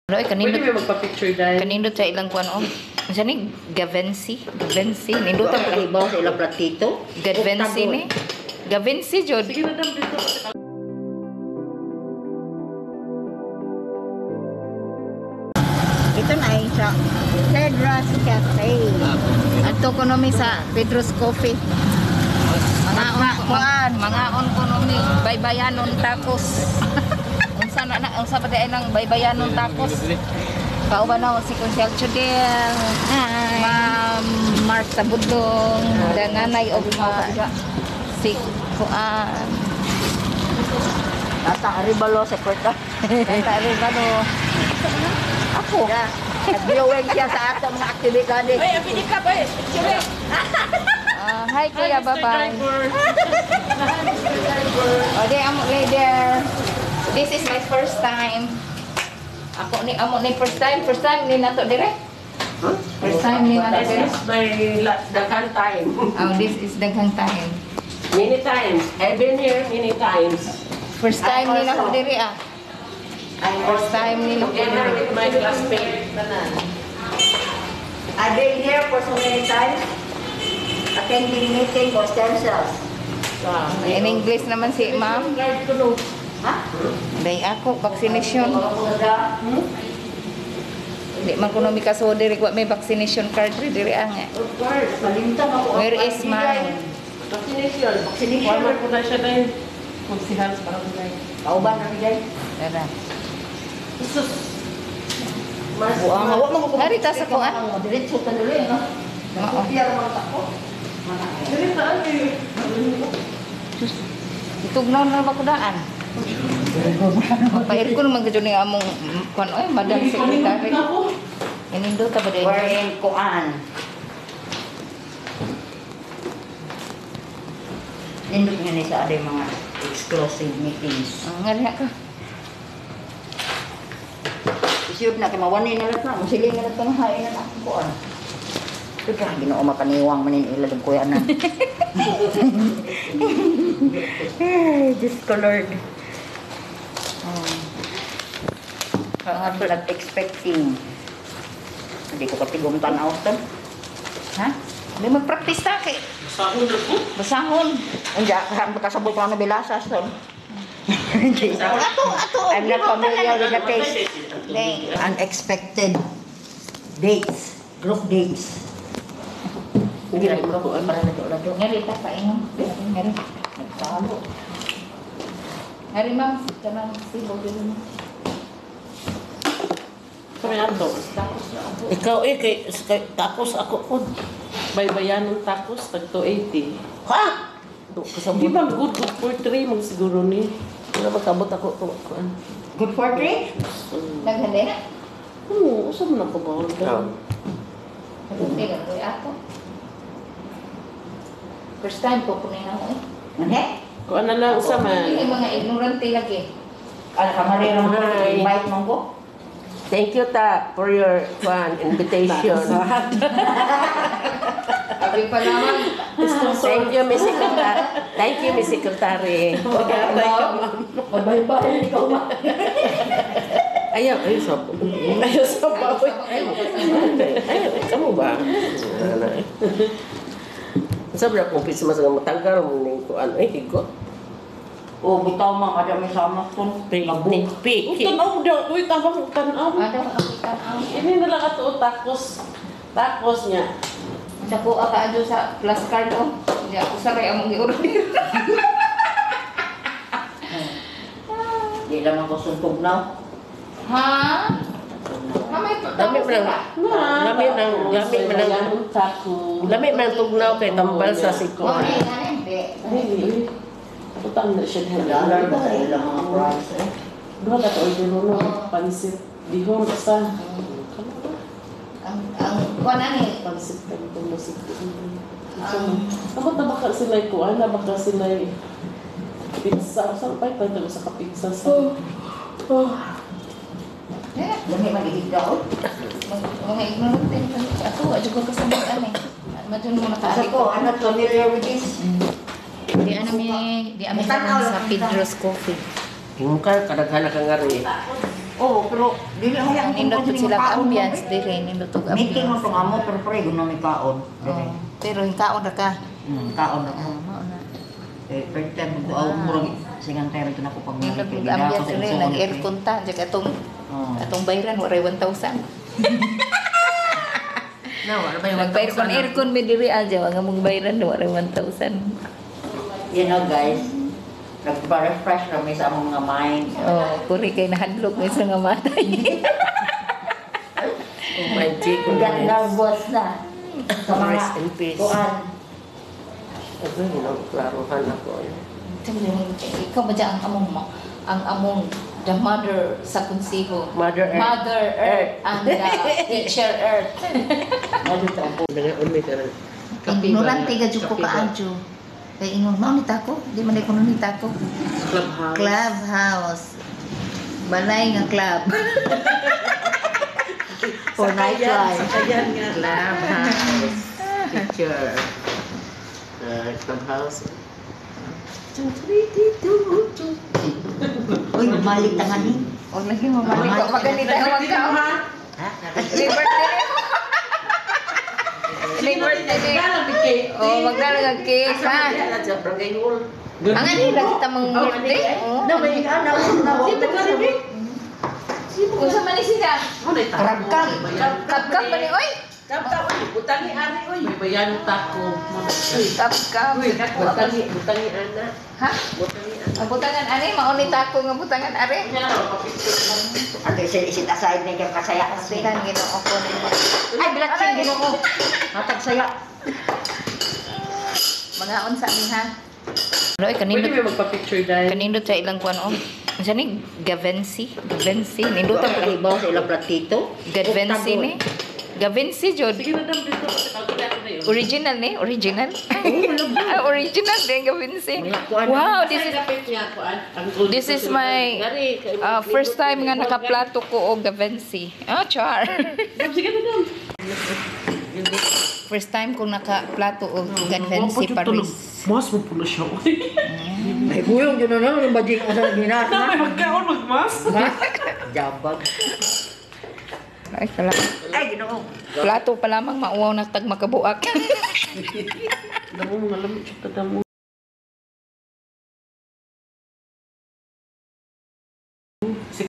Roy, Pwede kanindot, ba magpa-picture dahil? kanindot sa ilang kuan o. Ano ni? Gavensi? Gavensi? Nindot ang Ibaw sa ilang platito. Gavensi ni? Gavensi, Jod. Sige na dam dito. Ito na ay sa Pedro's Cafe. Ato ko nomi sa Pedro's Coffee. Mga on ko nomi, baybayanon tacos. Unsa ba dai nang baybayanon tacos? Kauban na si Conchal Chudel. Hi. Ma'am Mark Sabudong, danganay og si Kuan. Tata Aribalo sa kwarta. Tata Rivado. Ako. Nag-viewing siya sa ato mga aktibidades. Ay, apili ka ba eh? Picture. Hi kuya, bye-bye. O di amo leader. This is my first time. Ako ni amo ni first time ni nato dire. First time ni nato dire. This is my daghang time. Oh, this is daghang time. Many times. I've been here many times. First time ni nato dire ah. First time ni nato Together dire. with my classmate. I've been here for so many times. Attending meeting for stem cells. In English naman si ma'am. Card ko no. Ha? Day ako vaccination. Hmm? Di man kuno mi kaso dire wa may vaccination card dire ang. Of course. Malintang ako. Where is mine? Vaccination. Vaccination. Format ko na siya dahil. Magsihal para ko dahil. Kauban na bigay. Dara. Jesus. Mas. Buang hawa mo ko. Harita sa kuan. Diretso ka dulu no. Oo. Pier mo tako. Dili saan eh. Itugnaw na ba kudaan? Pahir ko naman kadyo ni among kuan oy madam secretary. Inindo ta ba dai? We're in Kuan. Nindot nga ni sa aday mga exclusive meetings. Ngari ka. Isiyod na kay mawani na lang na. Musiling na lang itong hain na lang Kuan. Ito ka, ginoo makaniwang manin ilalong kuya na. Discolored. Mga blood expecting. Hindi ko katigong tanaw ito. Ha? May mag-practice ta kay. Sahod ko. Basahon. Hindi, kasabot ko na bilasas. So. I'm not familiar with the taste. Dai. Unexpected dates. Group dates. Hindi na ko Para lado-lado. Ngari ta pa ingon. Ngari. Nagtalo. Ngari ma'am, kanang sibo din. Kami ato. Ikaw kay tapos ako po. Baybayanon tapos tag 280. Ha? Di ba good for 3 mag siguro ni. Wala magkabot ako ko. Good for 3? Naghali na. Oo, usap na ko ba? Hindi ka ko ako. First time po kunin ako eh. Mane? Kung ano lang sa Yung man. mga ignorante lagi. Ano ka marira mo? Hi. Invite mo ko? Thank you ta for your invitation. Abi pa naman. Thank you, Miss Secretary. Thank you, Miss Secretary. Mabay-bay, ikaw ma. Ayaw sa Ayaw sa baboy. Ayaw, kamu ba? Sabi na kung pisa masang matanggal mo ning kuan ay higot. O, bitaw mga kada may sama ko. Picnic, picnic. Tanaw daw, uy, tabang tanaw. Ada kapitan ang. Ini na lang ato takos. Takos niya. Sa ko ata adyo sa plus card oh. Di ako saray among gi-order. Di lang ako suntog na. Ha? Mamay pa. Lami man ang taco. lami man ang tugnaw kay tambal sa siko. Oh, hindi. Ay, utang na siya Dalar ba sa dahil. ilang mga price eh? Duha ka to order mo pansit. Dihon sa Ang kuan ani. pansit ka nito mo si. Ako tabaka sila ko, ana baka sila pizza. Saan pa ito sa kapizza sa. Dami mag-ihigdaw. Mga ignorante ako adyo ko kasabot ani. Madun mo Kasi nakaari ko, I'm not familiar with this. Di ano mi, di ami sa Pedro's Coffee. Yung ka kadaghan ka ngari. Oh, pero dili ako yang Nindot po sila ambience dire, nindot og Meeting mo ambience. tong amo pero pre gusto mi kaon. Dire. Oh, pero hingkaon ra ka. Kaon ako. Oh, mao na. Eh, first time ko ako murag singantero ito na ko pag Nindot nakikita. og ambience dire, nag-aircon ta, jaga atong bayran waray 1,000. Na, wala ba yung Nag-aircon aircon mi diri aja, nga mong bayran waray 1,000. You know guys, nagpa-refresh kami sa among mga mind. Oh, kuri kay nahadlok mi sa nga matay. Oh my G, kung Kung nervous na. Sa mga Rest in peace. kuan. Ano yun, klarohan ako. Ikaw ba dyan ang among the mother sa konsiho. Mother Earth. Mother Earth and the teacher Earth. Dengan umi ka rin. Ignorante ka dyan ko ka adyo. Kaya ingon, maunita ko? Di man ko nunita ko. Clubhouse. Clubhouse. Balay nga club. For night life. Sakayan nga. Clubhouse. Picture. Clubhouse. Uy, bumalik tangan ni. Huwag lagi mamalik ko. Maganita huwag ka. Liberty. Liberty. Oh, magdala ng cake, ha? Ang ano yung lagi tamang birthday? Oh. Kung sa mali siya. Karagkag. Karagkag ba ni, oy? Butangi ani oy. May bayan tako. Karagkag. Butangi ana. Ha? Butangi ana. Ang butangan ani, maunit ako nga butangan are. Ato isit aside na kaya kasaya kasi. Sikan ginoo ko ni. Ay, bilatsing ginoo. Matag saya. Mga unsa mi ha. Roy Pwede kanindot may magpa-picture dahil. kanindot sa ilang kuan oh. Unsa ni Gavensi? Gavensi nindot ang Ay, bawa sa ilang platito. Gavensi ni. Gavensi jud. Sige na dam dito. Ako na yun. Original ni, original. Ah, original din Gavensi. Wow, this is my first time nga nakaplato ko og Gavensi. Ah, char. Sige na dam. First time kong nakaplato og Gavensi Paris. Mas mo pula siya. Ay, buyong yun na lang yung bajing asa ginat na. Magkaon magmas. Jabag. Ay, kala. Ay, ginoo. Plato pa lamang mauwaw na tag makabuak. Damo mga lamit siya mo.